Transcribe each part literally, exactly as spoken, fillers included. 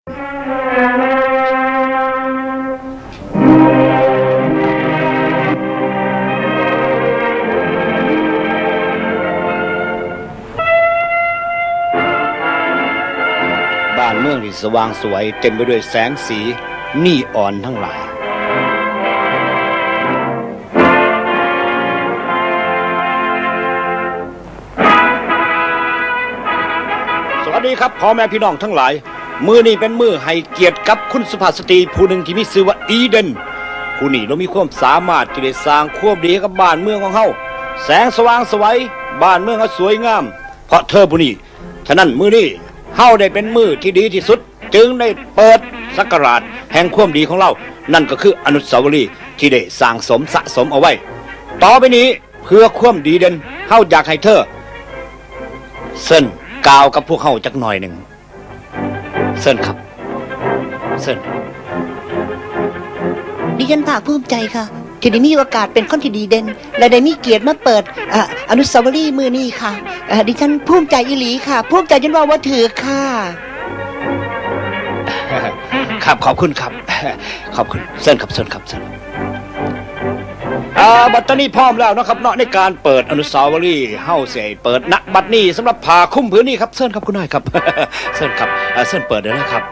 บ้านเมืองที่สว่างไสวเต็มไปด้วยแสงสีนีออนทั้งหลาย สวัสดีครับพ่อแม่พี่น้องทั้งหลาย มื้อนี้เป็นมื้อให้เกียรติกับคุณสุภาพสตรีผู้หนึ่งที่มีชื่อว่าอีเดน ผู้นี้ลาวมีความสามารถที่ได้สร้างความดีให้กับบ้านเมืองของเฮา แสงสว่างไสว บ้านเมืองเฮาสวยงาม เพราะเธอผู้นี้ ฉะนั้นมื้อนี้เฮาได้เป็นมื้อที่ดีที่สุด จึงได้เปิดศักราชแห่งความดีของลาว นั่นก็คืออนุสาวรีย์ที่ได้สร้างสมสะสมเอาไว้ ต่อไปนี้เพื่อความดีเด่น เฮาอยากให้เธอ เชิญกล่าวกับพวกเฮาจักหน่อยหนึ่ง เชิญครับ เชิญ ดิฉันภาคภูมิใจค่ะ ที่ได้มีโอกาสเป็นคนที่ดีเด่น และได้มีเกียรติมาเปิด เอ่อ อนุสาวรีย์มื้อนี้ค่ะ เอ่อ ดิฉันภูมิใจอีหลีค่ะ ภูมิใจจนเว้าบ่ถืกค่ะ ครับ ขอบคุณครับ ขอบคุณ เชิญครับ เชิญครับ เชิญ อ่า บัดนี้พร้อมแล้วนะครับเนาะ ในการเปิดอนุสาวรีย์ เฮาสิเปิด ณ บัดนี้สำหรับผ้าคลุมผืนนี้ครับ เชิญครับคุณนายครับ เชิญครับ อ่า เชิญเปิดเลยนะครับ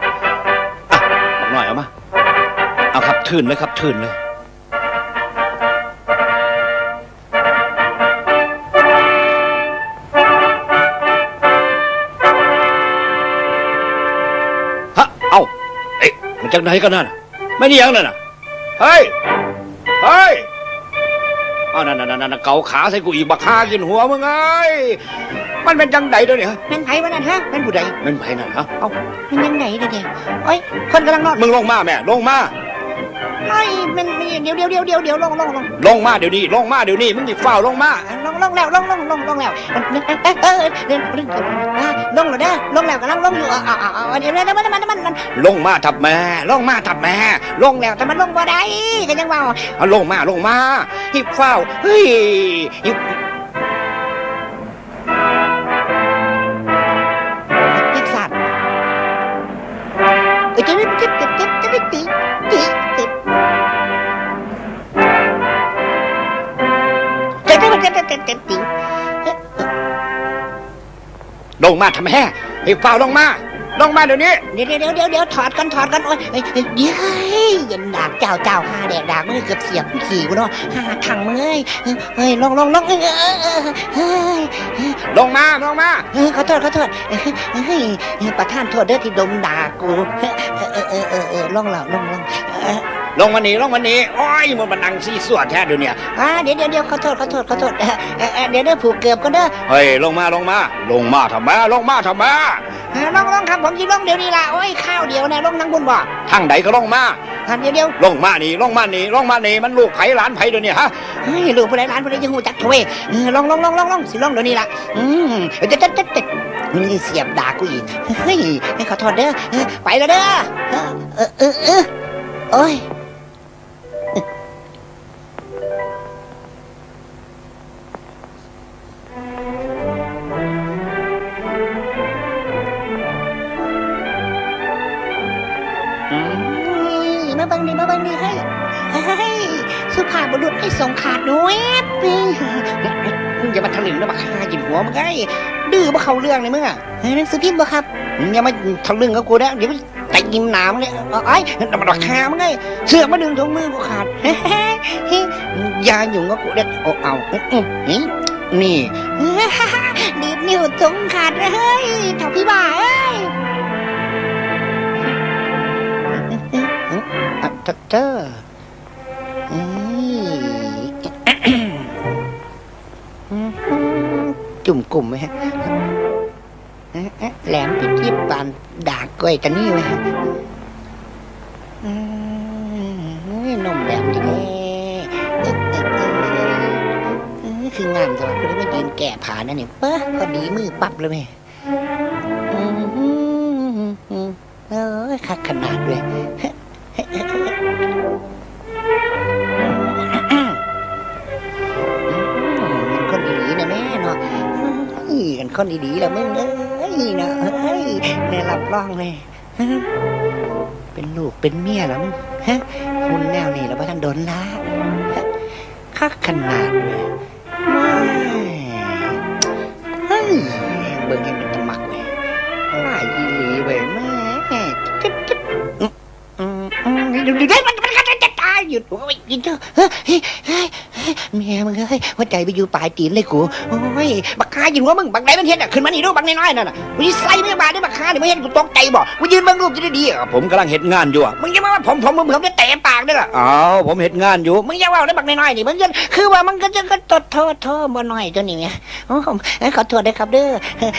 อ่ะ บักน้อยเอามา เอาครับ ทื่นเลยครับ ทื่นเลย ฮะ เอ้า เอ๊ะ มันจังใดกันนั่นน่ะ แม่นอีหยังนั่นน่ะ เฮ้ย เฮ้ย อ้าว นั่นๆๆๆ เกาขาใส่กูอีก บักห่ากินหัวมึงเอ้ย มันเป็นจังใดเดี๋ยวนี้ฮะ แม่นไผวะนั่นฮะ แม่นผู้ใด แม่นไผนั่นฮะ เอ้า มันจังใดเดี๋ยวนี้ โอ๊ย คนกำลังนอน มึงลงมาแม่ ลงมา โอ๊ย แม่น แม่น เดี๋ยวๆๆๆ ลง ลง ลง ลงมาเดี๋ยวนี้ ลงมาเดี๋ยวนี้ มึงสิฟ้าวลงมา ลง ลงแล้ว ลง ลง ลง ลงแล้ว เอ้ย เอ้ย เอ้ย ลงแล้วเด้อ ลงแล้ว กำลังลงอยู่ เอา เอา เอา เอา เดี๋ยว เดี๋ยว เดี๋ยว มัน มัน มัน มัน ลงมาทับแม่ ลงมาทับแม่ ลงแล้ว แต่มันลงบ่ได้ ก็ยังว่า เอา ลงมา ลงมา หิบฟ้าว เฮ้ย หิบ จักสั่น เอ้ย จะไม่ จะ จะ จะ จะไม่ติ ติ ติ จะ จะ จะ จะ จะ ติ ลงมาทำไม ให้ฟ้าวลงมา ลงมาเดี๋ยวนี้ เดี๋ยว เดี๋ยว เดี๋ยว เดี๋ยว ถอดกัน ถอดกัน โอ๊ย เอ้ย เอ้ย เดี๋ยว เฮ้ย เย็นดากเจ้า เจ้า หาแดกดาก มือเกือบเสียบขี้กูเนาะ หาทางมึงเอ้ย เฮ้ย ลง ลง ลง เอ้ย เอ้ย เอ้ย เอ้ย ลงมา ลงมา เออ ขอโทษ ขอโทษ เฮ้ย ประทานโทษเด้อที่ดมดากกู เออ เออ เออ เออ เออ ลงแล้ว ลง ลง เออ ลงมานี่ ลงมานี่ โอ้ย มันมานั่งซีซัวแท้เดี๋ยวเนี้ย อ่า เดี๋ยว เดี๋ยว เดี๋ยว ขอโทษ ขอโทษ ขอโทษ เออ เออ เออ เดี๋ยว เดี๋ยว ผูกเกือบก่อนเด้อ เฮ้ย ลงมา ลงมา ลงมาทำไม ลงมาทำไม เออ ลง ลงครับ ผมสิลงเดี๋ยวนี้ล่ะ โอ้ย คราวเดียวนะ ลงทั้งบุญบ่ ทางใดก็ลงมา อ่ะ เดี๋ยว เดี๋ยว ลงมานี่ ลงมานี่ ลงมานี่ มันลูกไผหลานไผเดี๋ยวนี้ฮะ เฮ้ย ลูกผู้ใดหลานผู้ใดจะฮู้จักโถ่เว้ย เออ ลง ลง ลง ลง ลง สิลงเดี๋ยวนี้ล่ะ อืม เดี๋ยว เดี๋ยว เดี๋ยว เดี๋ยว นี่เสียบด่ากูอีก เฮ้ย ขอโทษเด้อ เออ ไปแล้วเด้อ เออ เออ เออ เออ โอ้ย อืม มาเบิ่งนี่ มาเบิ่งนี่ เฮ้ย เฮ้ย สุภาพบุรุษให้ส่งขาดด้วย มึงอย่ามาทะลึ่งนะ บักห่ากินหัวมึงเอ้ย ดื้อบ่เข้าเรื่องเลยมึงอะ เฮ้ย หนังสือพิมพ์บ่ครับ มึงอย่ามาทะลึ่งกับกูนะ เดี๋ยวตีนหนามเลย เอ้ย มันบักห่ามึงเอ้ย เสือกมาดึงถุงมือกูขาด อย่าหยุ่งกับกูเด้อ โอ้ เอา อื้อ อื้อ นี่ ดีดนิ้วถุงขาด เฮ้ย เฒ่าพี่บ้าเอ้ย อ่ะ เธอ เธอ อืม จุ่มกลุ่มไว้ฮะ แหลมปิ๊บๆ ปานดากกล้วยตานีไว้ฮะ อืม นมแหลมดีแท้ เออ คืองามจังวะ กูได้มายืนแก้ผ้านั่นนี่ เป๊ะ พอดีมือปั๊บเลยแม่ อืม เอ้ย คักขนาดเลย มันคนอีหลีนะแม่เนาะ เฮ้ย มันคนอีหลีละมึงเอ้ยเนาะ เฮ้ย แม่รับรองเลย เป็นลูกเป็นเมียแล้วมึง ฮะ หุ่นแนวนี้แล้วบ่ทันโดนละ ฮะ คักขนาดเลย ว้าย เฮ้ย เบิ่งยังเป็นตะมักเว้ย หลายอีหลีเว้ย แม่ จึ๊ดจึ๊ด อืม อืม อืม เดี๋ยว เดี๋ยว มัน มัน มันจะตาย หยุด โอ้ย หยุดเถอะ เฮ้ย เฮ้ย เฮ้ย เฮ้ย แม่มึงเอ้ย หัวใจไปอยู่ปลายตีนเลยกู โอ้ย บักห่าหยินหัวมึง บักใดมันเฮ็ดอะ ขึ้นมานี่ดู บักน้อยๆนั่นน่ะ กูสิใส่มึงบาดเด้อ บักห่านี่ มึงเฮ็ดกูตกใจบ่ กูยืนเบิ่งรูปอยู่ดีๆ เออ ผมกำลังเฮ็ดงานอยู่อะ มึงอย่ามาว่าผม ผม ผม ผมจะเตะปากเด้อล่ะ อ้าว ผมเฮ็ดงานอยู่ มึงอย่าเว้าเด้อ บักน้อยๆนี่ มึงจะ คือว่ามึงก็จะ ก็โทษ โทษ โทษ บ่น้อยตัวนี้แหม โอ้ เอ้ย ขอโทษด้วยครับเด้อ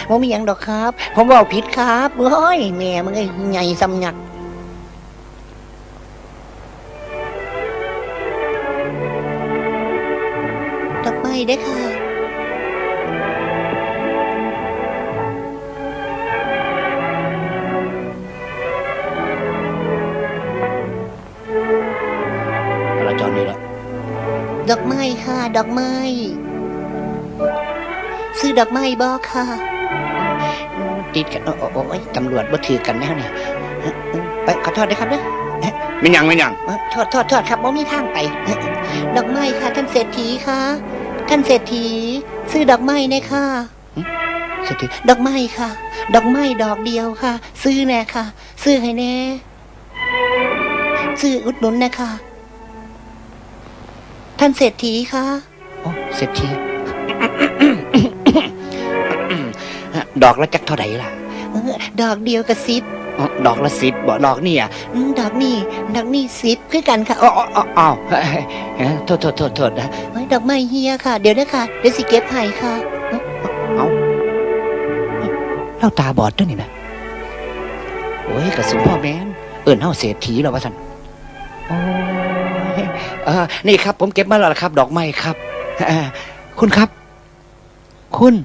บ่มีหยังดอกครับ ผมเว้าผิดครับ โอ้ย แม่มึงเอ้ย ใหญ่ส่ำยักษ์ ดอกไม้เด้อค่ะ จราจรนี่ละ ดอกไม้ค่ะ ดอกไม้ ซื้อดอกไม้บ่ค่ะ ติดกัน โอ้ โอ้ โอ้ย ตำรวจบ่ถือกันแนวนี่ เอ้ย ขอโทษด้วยครับเด้อ แม่นหยัง แม่นหยัง เอ้ย โทษ โทษ โทษครับ บ่มีทางไป ดอกไม้ค่ะ ท่านเศรษฐีค่ะ ท่านเศรษฐี ซื้อดอกไม้แน่ค่ะ หึ เศรษฐี ดอกไม้ค่ะ ดอกไม้ดอกเดียวค่ะ ซื้อแน่ค่ะ ซื้อให้แน่ ซื้ออุดหนุนแน่ค่ะ ท่านเศรษฐีคะ โอ้ เศรษฐี ดอกละจักเท่าใดล่ะ เออ ดอกเดียวก็สิบ อ๋อ ดอกละสิบบ่ ดอกนี่อะ อืม ดอกนี่ ดอกนี่สิบคือกันค่ะ อ๋อ อ๋อ อ๋อ อ้าว เอ้ย เอ้ย โทษ โทษ โทษ โทษนะ เฮ้ย ดอกไม้เหี่ยค่ะ เดี๋ยวนะคะ เดี๋ยวสิเก็บให้ค่ะ เอ้า ลาวตาบอดตัวนี้นะ โอ้ย กะซุมพ่อแม่น เอิ้นเฮาเศรษฐีแล้วว่าซั่น โอ้ย เอ่อ นี่ครับ ผมเก็บมาแล้วล่ะครับ ดอกไม้ครับ เอ่อ คุณครับ คุณ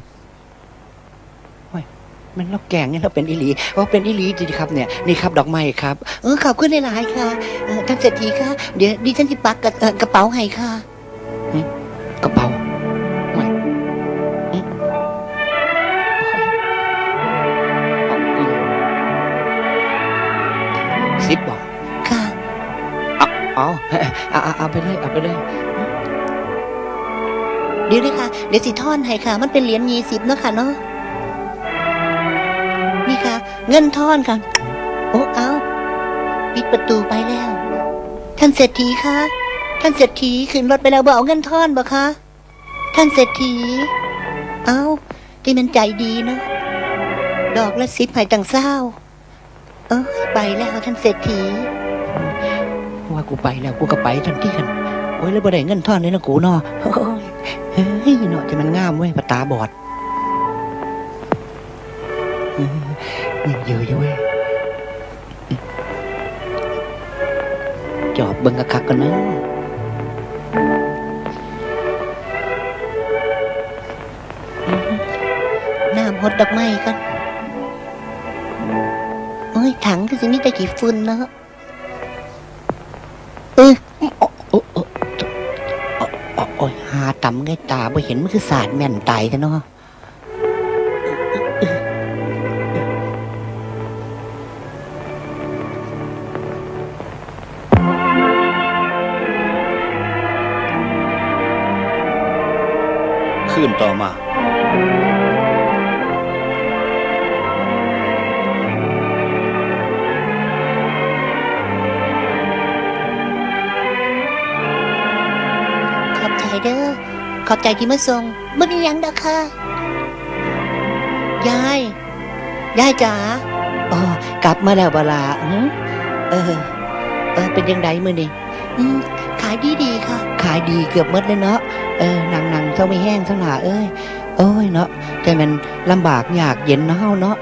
โอ้ย แม่นลาวแกล้งนี่ ลาวเป็นอีหลี โอ้ เป็นอีหลีติครับเนี่ย นี่ครับ ดอกไม้ครับ เออ ขอบคุณหลายๆ ค่ะ เอ่อ ท่านเศรษฐีคะ เดี๋ยวดิฉันสิปักกระ เอ่อ กระเป๋าให้ค่ะ หึ กระเป๋า โอ้ย หึ สิบบ่ ค่ะ เอา เอา เอา เอา เอาไปเลย เอาไปเลย เดี๋ยวเลยค่ะ เดี๋ยวสิทอนให้ค่ะ มันเป็นเหรียญยี่สิบเนาะค่ะเนาะ นี่ค่ะ เงินทอนค่ะ โอ้ เอา ปิดประตูไปแล้ว ท่านเศรษฐีคะ ท่านเศรษฐีขึ้นรถไปแล้ว บ่เอาเงินทอนบ่คะ ท่านเศรษฐี เอ้า ที่มันใจดีเนาะ ดอกละสิบให้ตั้งซาว เอ้ย ไปแล้วท่านเศรษฐี ว่ากูไปแล้ว กูก็ไปทันทีคัน โอ้ย แล้วบ่ได้เงินทอนเลยนะกูเนาะ โอ้ย เฮ้ย เนาะ ที่มันงามเว้ย ปะตาบอด เออ ยังอยู่อยู่เว้ย จอบเบิ่งคักๆ ก่อนนะ น้ำหดดอกไม้ก่อน โอ้ย ถังคือสิมีแต่ขี้ฝุ่นเนาะ เออ โอ้ โอ้ โอ้ โอ้ย หาตำไงตาบ่เห็น มันคือสาดแม่นตายแท้เนาะ คืนต่อมา ขอบใจเด้อ ขอบใจที่มาส่ง บ่มีหยังดอกค่ะ ยาย ยายจ๋า อ๋อ กลับมาแล้วบ่ล่ะ หึ เออ เออ เป็นจั่งใดมื้อนี้ อืม ขายดีดีค่ะ ขายดีเกือบหมดเลยเนาะ เออ นั่งๆ เซามีแฮงเซาหน้าเอ้ย โอ้ยเนาะ แต่มันลำบากยากเย็นเนาะเฮาเนาะ